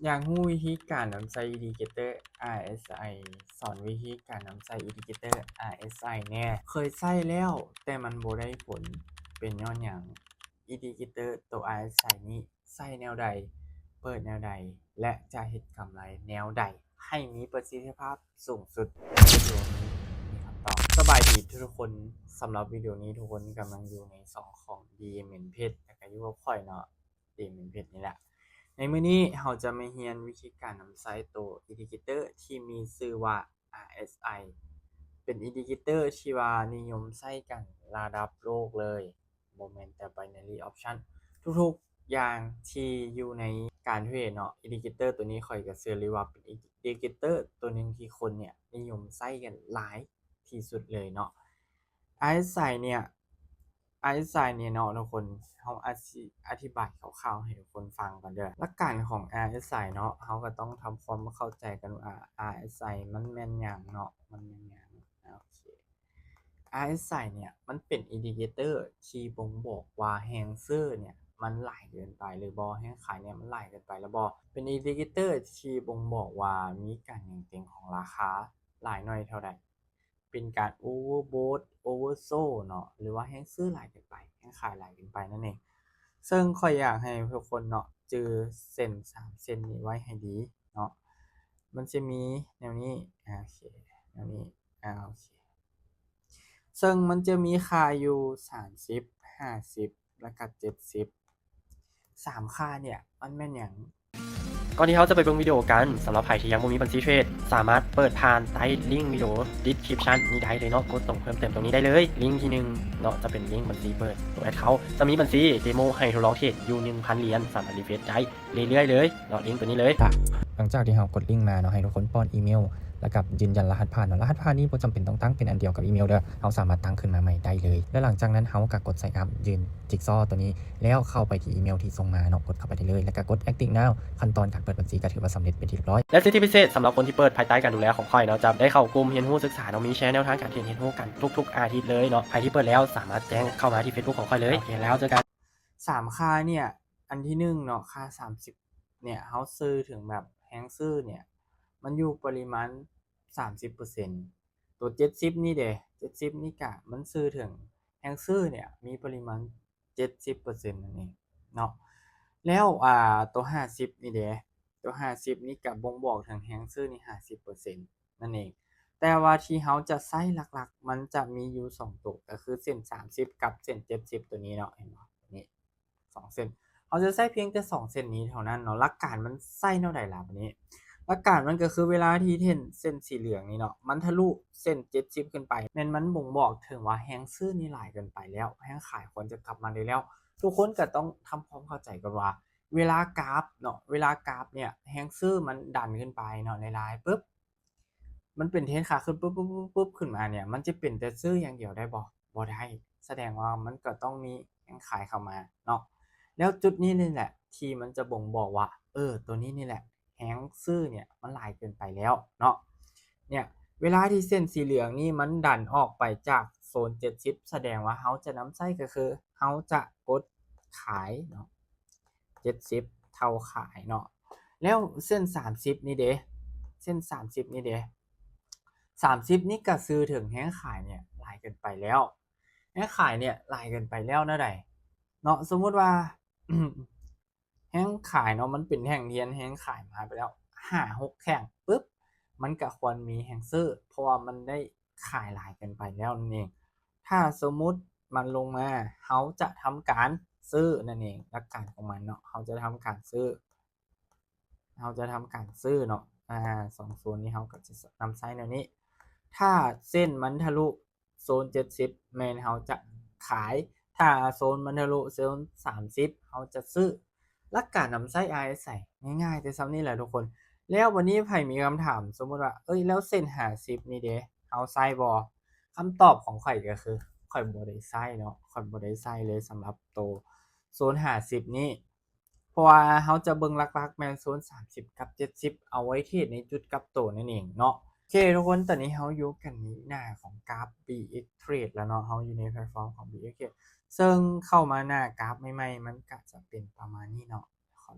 ຢາກຮູ້ວິທີການນຳໃຊ້ Indicator RSI ສອນວິທີການນຳໃຊ້ Indicator RSI ແດ່. ເຄີຍໃຊ້ແລ້ວ ແຕ່ມັນບໍ່ໄດ້ຜົນ ເປັນຍ້ອນຫຍັງ? Indicator ໂຕ RSI ນີ້ໃຊ້ແນວໃດ? ເປີດແນວໃດ? ແລະ ຈະເຮັດກຳໄລແນວໃດ ໃຫ້ມີປະສິດທິພາບສູງສຸດ? ວິດີໂອນີ້ມີຄຳຕອບ. ສະບາຍດີທຸກໆຄົນ, ສຳລັບວິດີໂອນີ້ທຸກຄົນກຳລັງຢູ່ໃນຊ່ອງຂອງ DM Page ແລະ ກະຢູ່ກັບຂ້ອຍເນາະ DM Page ນີ້ແຫຼະ. ໃນມື້ນີ້ເຮົາຈະມາຮຽນວິທີການນຳໃຊ້ໂຕ Indicator ທີ່ມີຊື່ວ່າ RSI ເປັນ Indicator ທີ່ວ່ານິຍົມໃຊ້ກັນລະດັບໂລກເລີຍ, ບໍ່ແມ່ນແຕ່ Binary Option. ທຸກໆຢ່າງທີ່ຢູ່ໃນການເທຣດເນາະ, Indicator ໂຕນີ້ຂ້ອຍກະເຊື່ອເລີຍວ່າເປັນ Indicator ໂຕໜຶ່ງທີ່ຄົນເນຍນິຍົມໃຊ້ກັນຫຼາຍທີ່ສຸດເລີຍເນາະ. RSI ເນຍ RSI ເນຍເນາະທຸກຄົນ, ເຮົາອາດຊິອະທິບາຍຄ່າວໆໃຫ້ທຸກຄົນຟັງກ່ອນເດີ. ຫຼັກການຂອງ RSI ເນາະ, ເຮົາກະຕ້ອງທຳຄວາມເຂົ້າໃຈກັນວ່າ RSI ມັນແມ່ນຫຍັງເນາະ, ມັນແມ່ນຫຍັງ? ໂອເຄ RSI ເນຍ ມັນເປັນ Indicator ທີ່ບົ່ງບອກວ່າແຮງຊື້ເນຍມັນຫຼາຍເກີນໄປຫຼືບໍ່, ແຮງຂາຍເນຍມັນຫຼາຍເກີນໄປຫຼືບໍ່. ເປັນ Indicator ທີ່ບົ່ງບອກວ່າມີການຫຍັງເຕັງຂອງລາຄາຫຼາຍໜ້ອຍເທົ່າໃດ. ເປັນການ overbought oversold ເນາະ ຫຼືວ່າແຮງຊື້ຫຼາຍເກີນໄປ, ແຮງຂາຍຫຼາຍເກີນໄປນັ້ນເອງ. ເຊິ່ງຂ້ອຍຢາກໃຫ້ທຸກຄົນເນາະ ຈື່ເສັ້ນສາມເສັ້ນນີ້ໄວ້ໃຫ້ດີເນາະ. ມັນຈະມີແນວນີ້ ອາ ໂອເຄ ແນວນີ້ ອາ ໂອເຄ ເຊິ່ງມັນຈະມີຄ່າຢູ່ ສາມສິບ ຫ້າສິບ ແລະກະ ເຈັດສິບ. ສາມຄ່າເນຍມັນແມ່ນຫຍັງ? ກ່ອນທີ່ເຮົາຈະໄປເບິ່ງວິດີໂອກັນ, ສຳລັບໃຜທີ່ຍັງບໍ່ມີບັນຊີເທຣດ ສາມາດເປີດຜ່ານໃຕ້ລິ້ງວິດີໂອ description ນີ້ໄດ້ເລີຍເນາະ, ກົດຕົງເພີ່ມເຕີມຕົງນີ້ໄດ້ເລີຍ. ລິ້ງທີໜຶ່ງເນາະ ຈະເປັນລິ້ງບັນຊີເປີດໂຕ account ຈະມີບັນຊີ demo ໃຫ້ທົດລອງເທຣດຢູ່ໜຶ່ງພັນຫຼຽນ, ສາມາດ refresh ໄດ້ເລື້ອຍໆເລີຍເນາະ, ລິ້ງໂຕນີ້ເລີຍ. ຫຼັງຈາກທີ່ເຮົາກົດລິ້ງມາເນາະ, ໃຫ້ທຸກຄົນປ້ອນອີເມວ ແລ້ວກໍຢືນຢັນລະຫັດຜ່ານເນາະ. ລະຫັດຜ່ານນີ້ບໍ່ຈຳເປັນຕ້ອງຕັ້ງເປັນອັນດຽວກັບອີເມວເດີ, ເຮົາສາມາດຕັ້ງຂຶ້ນມາໃໝ່ໄດ້ເລີຍ. ແລະ ຫຼັງຈາກນັ້ນເຮົາກໍກົດ sign up ຍື່ນ jigsaw ໂຕນີ້ ແລ້ວເຂົ້າໄປທີ່ອີເມວທີ່ສົ່ງມາເນາະ, ກົດເຂົ້າໄປໄດ້ເລີຍ ແລ້ວກໍກົດ active now. ຂັ້ນຕອນການເປີດບັນຊີກໍຖືວ່າສຳເລັດເປັນທີ່ຮຽບຮ້ອຍ. ແລະ ສິດທິພິເສດສຳລັບຄົນທີ່ເປີດພາຍໃຕ້ການດູແລຂອງຂ້ອຍເນາະ, ຈະໄດ້ເຂົ້າກຸ່ມຮຽນຮູ້ສຶກສາເນາະ, ມີແຊແນວທາງການຮຽນຮູ້ກັນທຸກໆອາທິດເລີຍເນາະ. ໃຜທີ່ເປີດແລ້ວສາມາດແຈ້ງເຂົ້າມາທີ່ Facebook ຂອງຂ້ອຍເລີຍ. ໂອເຄ ແລ້ວເຈີກັນ. ສາມຄ່າເນຍ ອັນທີໜຶ່ງເນາະ, ຄ່າສາມສິບເນຍ ເຮົາສື່ເຖິງແບບແຮງຊື້ເນຍ ມັນຢູ່ປະລິມານສາມສິບເປີເຊັນ. ໂຕເຈັດສິບນີ້ເດ, ເຈັດສິບນີ້ກະມັນສື່ເຖິງແຮງຊື້ເນຍມີປະລິມານເຈັດສິບເປີເຊັນນັ້ນເອງເນາະ. ແລ້ວ ອາ ໂຕຫ້າສິບນີ້ເດ, ໂຕຫ້າສິບນີ້ກະບົ່ງບອກເຖິງແຮງຊື້ນີ້ຫ້າສິບເປີເຊັນນັ້ນເອງ. ແຕ່ວ່າທີ່ເຮົາຈະໃຊ້ຫຼັກໆ ມັນຈະມີຢູ່ສອງໂຕ, ກໍຄືເສັ້ນສາມສິບກັບເສັ້ນເຈັດສິບໂຕນີ້ເນາະ, ເຫັນບໍ່? ນີ້ ສອງເສັ້ນ, ເຮົາຈະໃຊ້ພຽງແຕ່ສອງເສັ້ນນີ້ເທົ່ານັ້ນເນາະ. ຫຼັກການມັນໃຊ້ແນວໃດລະບາດນີ້? ຫຼັກການມັນກໍຄືເວລາທີ່ເຫັນເສັ້ນສີເຫຼືອງນີ້ເນາະ ມັນທະລຸເສັ້ນເຈັດສິບຂຶ້ນໄປ ແມ່ນມັນບົ່ງບອກເຖິງວ່າແຮງຊື້ນີ້ຫຼາຍເກີນໄປແລ້ວ, ແຮງຂາຍຄວນຈະກັບມາໄດ້ແລ້ວ. ທຸກຄົນກໍຕ້ອງທຳຄວາມເຂົ້າໃຈກ່ອນວ່າ ເວລາກາຟເນາະ, ເວລາກາຟເນຍ ແຮງຊື້ມັນດັນຂຶ້ນໄປເນາະ ຫຼາຍໆປຶບ ມັນເປັນເທຣນຂາຂຶ້ນປຶບໆໆຂຶ້ນມາເນຍ ມັນຈະເປັນແຕ່ຊື້ຢ່າງດຽວໄດ້ບໍ່? ບໍ່ໄດ້. ສະແດງວ່າມັນກໍຕ້ອງມີແຮງຂາຍເຂົ້າມາເນາະ. ແລ້ວຈຸດນີ້ນີ້ແຫຼະທີ່ມັນຈະບົ່ງບອກວ່າ ເອີ ໂຕນີ້ນີ້ແຫຼະ ແຮງຊື້ເນຍມັນຫຼາຍເກີນໄປແລ້ວເນາະ. ເນຍ ເວລາທີ່ເສັ້ນສີເຫຼືອງນີ້ມັນດັນອອກໄປຈາກໂຊນເຈັດສິບ ສະແດງວ່າເຮົາຈະນຳໃຊ້ກໍຄື ເຮົາຈະກົດຂາຍເນາະ. ເຈັດສິບເທົ່າຂາຍເນາະ. ແລ້ວເສັ້ນສາມສິບນີ້ເດ, ເສັ້ນສາມສິບນີ້ເດ, ສາມສິບນີ້ກະສື່ເຖິງແຮງຂາຍເນຍຫຼາຍເກີນໄປແລ້ວ, ແຮງຂາຍເນຍຫຼາຍເກີນໄປແລ້ວແນວໃດເນາະ. ສົມມຸດວ່າ ແຮງຂາຍເນາະ ມັນເປັນແທ່ງທຽນ ແຮງຂາຍມາໄປແລ້ວຫ້າຫົກແທ່ງປຶບ ມັນກະຄວນມີແຮງຊື້ ເພາະວ່າມັນໄດ້ຂາຍຫຼາຍເກີນໄປແລ້ວນັ້ນເອງ. ຖ້າສົມມຸດມັນລົງມາ ເຮົາຈະທຳການຊື້ນັ້ນເອງ. ຫຼັກການຂອງມັນເນາະ ເຮົາຈະທຳການຊື້ ເຮົາຈະທຳການຊື້ເນາະ. ອາ ສອງໂຊນນີ້ເຮົາກໍຈະນຳໃຊ້ແນວນີ້. ຖ້າເສັ້ນມັນທະລຸໂຊນເຈັດສິບ ແມ່ນເຮົາຈະຂາຍ, ຖ້າໂຊນມັນທະລຸໂຊນສາມສິບ ເຮົາຈະຊື້. ຫຼັກການນຳໃຊ້ RSI ງ່າຍໆແຕ່ສ່ຳນີ້ແຫຼະທຸກຄົນ. ແລ້ວບັດນີ້ໃຜມີຄຳຖາມ ສົມມຸດວ່າ ເອີຍ ແລ້ວເສັ້ນຫ້າສິບນີ້ເດ ເຮົາໃຊ້ບໍ່? ຄຳຕອບຂອງຂ້ອຍກໍຄື ຂ້ອຍບໍ່ໄດ້ໃຊ້ເນາະ, ຂ້ອຍບໍ່ໄດ້ໃຊ້ເລີຍສຳລັບໂຕໂຊນຫ້າສິບນີ້. ເພາະວ່າເຮົາຈະເບິ່ງຫຼັກໆແມ່ນໂຊນສາມສິບກັບເຈັດສິບ ເອົາໄວ້ເທຣດໃນຈຸດກັບໂຕນັ້ນເອງເນາະ. ໂອເຄທຸກຄົນ, ຕອນນີ້ເຮົາຢູ່ກັນໃນໜ້າຂອງກາຟ BXTrade ແລ້ວເນາະ, ເຮົາຢູ່ໃນແພລດຟອມຂອງ BXTrade ເຊິ່ງເຂົ້າມາໜ້າກາຟໃໝ່ໆ ມັນກະຈະເປັນປະມານນີ້ເນາະ. ຂໍ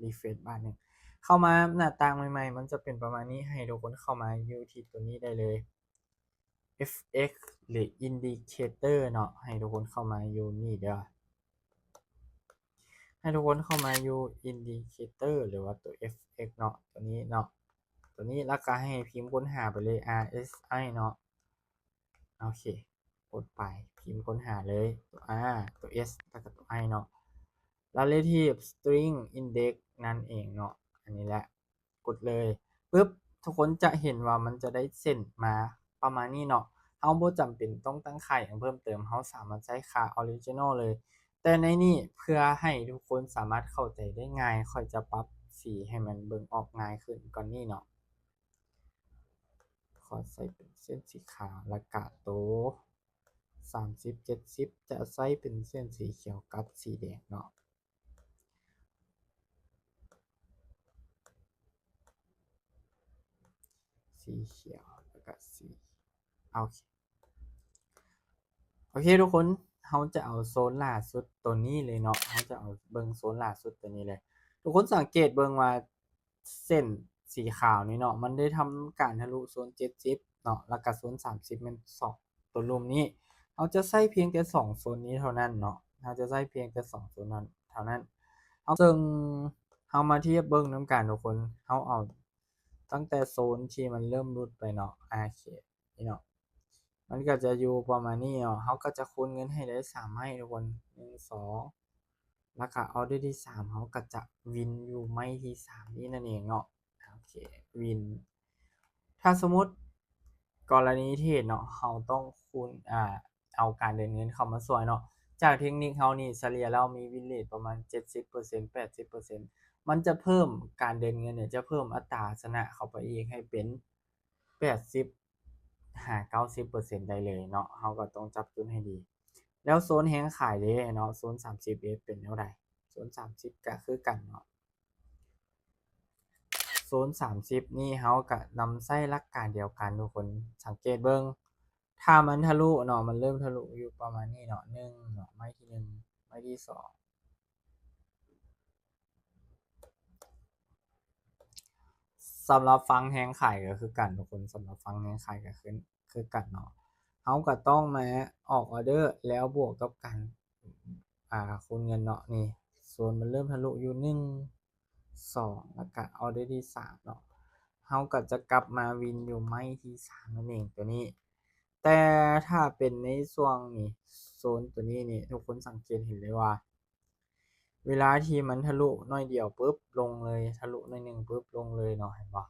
refresh ບາດໜຶ່ງ. ເຂົ້າມາໜ້າຕ່າງໃໝ່ໆ ມັນຈະເປັນປະມານນີ້. ໃຫ້ທຸກຄົນເຂົ້າມາຢູ່ທີ່ຕົວນີ້ໄດ້ເລີຍ ເອັຟເອັກ ຫຼື Indicator ເນາະ. ໃຫ້ທຸກຄົນເຂົ້າມາຢູ່ນີ້ເດີ ໃຫ້ທຸກຄົນເຂົ້າມາຢູ່ Indicator ຫຼືວ່າຕົວ ເອັຟເອັກ ເນາະ ຕົວນີ້ເນາະ ຕົວນີ້ ແລ້ວກໍໃຫ້ພິມຄົ້ນຫາໄປເລີຍ RSI ເນາະ. ໂອເຄ ກົດໄປ ພິມຄົ້ນຫາເລີຍ ຕົວ R ຕົວ S ແລ້ວກໍຕົວ I ເນາະ Relative Strength Index ນັ້ນເອງເນາະ. ອັນນີ້ແຫຼະ ກົດເລີຍປຶບ ທຸກຄົນຈະເຫັນວ່າມັນຈະໄດ້ເສັ້ນມາປະມານນີ້ເນາະ. ເຮົາບໍ່ຈຳເປັນຕ້ອງຕັ້ງຄ່າຫຍັງເພີ່ມເຕີມ ເຮົາສາມາດໃຊ້ຄ່າ Original ເລີຍ. ແຕ່ໃນນີ້ເພື່ອໃຫ້ທຸກຄົນສາມາດເຂົ້າໃຈໄດ້ງ່າຍ ຂ້ອຍຈະປັບສີໃຫ້ມັນເບິ່ງອອກງ່າຍຂຶ້ນກ່ອນນີ້ເນາະ. ຂໍໃສ່ເປັນເສັ້ນສີຂາວ ແລ້ວກະໂຕສາມສິບ ເຈັດສິບ ຈະໃສ່ເປັນເສັ້ນສີຂຽວກັບສີແດງເນາະ. ສີຂຽວ ແລ້ວກະສີ ໂອເຄ ໂອເຄທຸກຄົນ ເຮົາຈະເອົາໂຊນລ່າສຸດຕົວນີ້ເລີຍເນາະ ເຮົາຈະເອົາເບິ່ງໂຊນລ່າສຸດຕົວນີ້ເລີຍ. ທຸກຄົນສັງເກດເບິ່ງວ່າເສັ້ນສີຂາວນີ້ເນາະ ມັນໄດ້ທຳການທະລຸໂຊນເຈັດສິບເນາະ ແລ້ວກະໂຊນສາມສິບແມ່ນສອງ ຕົວລຸ່ມນີ້ ເຮົາຈະໃຊ້ພຽງແຕ່ສອງໂຊນນີ້ເທົ່ານັ້ນເນາະ ເຮົາຈະໃຊ້ພຽງແຕ່ສອງໂຊນນັ້ນເທົ່ານັ້ນ. ເຮົາ ເຊິ່ງເຮົາມາທຽບເບິ່ງນຳກັນທຸກຄົນ ເຮົາເອົາຕັ້ງແຕ່ໂຊນທີ່ມັນເລີ່ມຫຼຸດໄປເນາະ ອາ ໂອເຄ ນີ້ເນາະ ມັນກໍຈະຢູ່ປະມານນີ້ເນາະ. ເຮົາກໍຈະຄູນເງິນໃຫ້ໄດ້ສາມໄມ້ທຸກຄົນ ໜຶ່ງ ສອງ ແລ້ວກໍອໍເດີທີສາມ ເຮົາກໍຈະວິນຢູ່ໄມ້ທີສາມນີ້ນັ້ນເອງເນາະ. ໂອເຄ ວິນ ຖ້າສົມມຸດກໍລະນີເທຣດເນາະ ເຮົາຕ້ອງຄູນ ອ່າ ເອົາການເດີນເງິນເຂົ້າມາຊ່ວຍເນາະ. ຈາກເທັກນິກເຮົານີ້ ສະເລ່ຍແລ້ວມີວິນເຣດປະມານເຈັດສິບເປີເຊັນ ແປດສິບເປີເຊັນ ມັນຈະເພີ່ມການເດີນເງິນນີ້ ຈະເພີ່ມອັດຕາຊະນະເຂົ້າໄປອີກໃຫ້ເປັນແປດສິບຫາເກົ້າສິບເປີເຊັນໄດ້ເລີຍເນາະ. ເຮົາກໍຕ້ອງຈັບຈຸດໃຫ້ດີ. ແລ້ວໂຊນແຮງຂາຍເດເນາະ ໂຊນສາມສິບເອັດເປັນແນວໃດ? ໂຊນສາມສິບກໍຄືກັນເນາະ ໂຊນສາມສິບນີ້ເຮົາກໍນຳໃຊ້ຫຼັກການດຽວກັນທຸກຄົນ ສັງເກດເບິ່ງ ຖ້າມັນທະລຸເນາະ ມັນເລີ່ມທະລຸຢູ່ປະມານນີ້ເນາະ ໜຶ່ງເນາະ ໄມ້ທີໜຶ່ງ ໄມ້ທີສອງ. ສຳລັບຝັ່ງແຮງຂາຍກໍຄືກັນທຸກຄົນ ສຳລັບຝັ່ງແຮງຂາຍກໍຄື ຄືກັນເນາະ ເຮົາກໍຕ້ອງມາອອກອໍເດີ ແລ້ວບວກກັບການ ອ່າ ຄູນເງິນເນາະ. ນີ້ໂຊນມັນເລີ່ມທະລຸຢູ່ໜຶ່ງ ສອງ ແລ້ວກະອໍເດີທີສາມເນາະ ເຮົາກໍຈະກັບມາວິນຢູ່ໄມ້ທີສາມນັ້ນເອງ ຕົວນີ້. ແຕ່ຖ້າເປັນໃນຊ່ວງນີ້ ໂຊນຕົວນີ້ນີ້ ທຸກຄົນສັງເກດເຫັນເລີຍວ່າ ເວລາທີ່ມັນທະລຸໜ້ອຍດຽວປຶບ ລົງເລີຍ ທະລຸໜ້ອຍໜຶ່ງປຶບ ລົງເລີຍເນາະ ເຫັນບໍ່?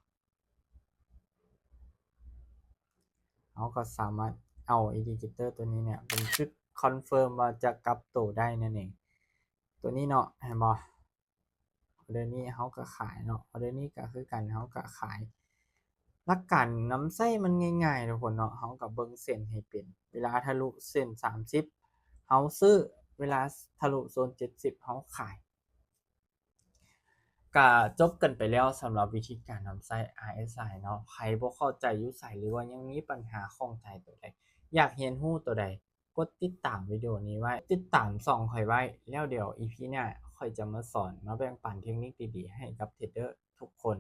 ເຮົາກໍສາມາດເອົາ indicator ຕົວນີ້ເນຍ ເປັນຈຸດ confirm ວ່າຈະກັບໂຕໄດ້ນັ້ນເອງ ຕົວນີ້ເນາະ ເຫັນບໍ່? ອໍເດີນີ້ເຮົາກໍຂາຍເນາະ ອໍເດີນີ້ກໍຄືກັນ ເຮົາກໍຂາຍ. ຫຼັກການນຳໃຊ້ມັນງ່າຍໆທຸກຄົນເນາະ ເຮົາກໍເບິ່ງເສັ້ນໃຫ້ເປັນ ເວລາທະລຸເສັ້ນສາມສິບ ເຮົາຊື້ ເວລາທະລຸໂຊນເຈັດສິບ ເຮົາຂາຍ. ກະຈົບກັນໄປແລ້ວສຳລັບວິທີການນຳໃຊ້ RSI ເນາະ. ໃຜບໍ່ເຂົ້າໃຈຢູ່ໃສ ຫຼືວ່າຍັງມີບັນຫາຂ້ອງໃຈຕົວໃດ ຢາກຮຽນຮູ້ຕົວໃດ ກົດຕິດຕາມວິດີໂອນີ້ໄວ້ ຕິດຕາມຊ່ອງຂ້ອຍໄວ້ ແລ້ວດຽວ ອີພີ ໜ້າ ຂ້ອຍຈະມາສອນ ມາແບ່ງປັນເທັກນິກດີໆໃຫ້ກັບເທຣດເດີທຸກຄົນ.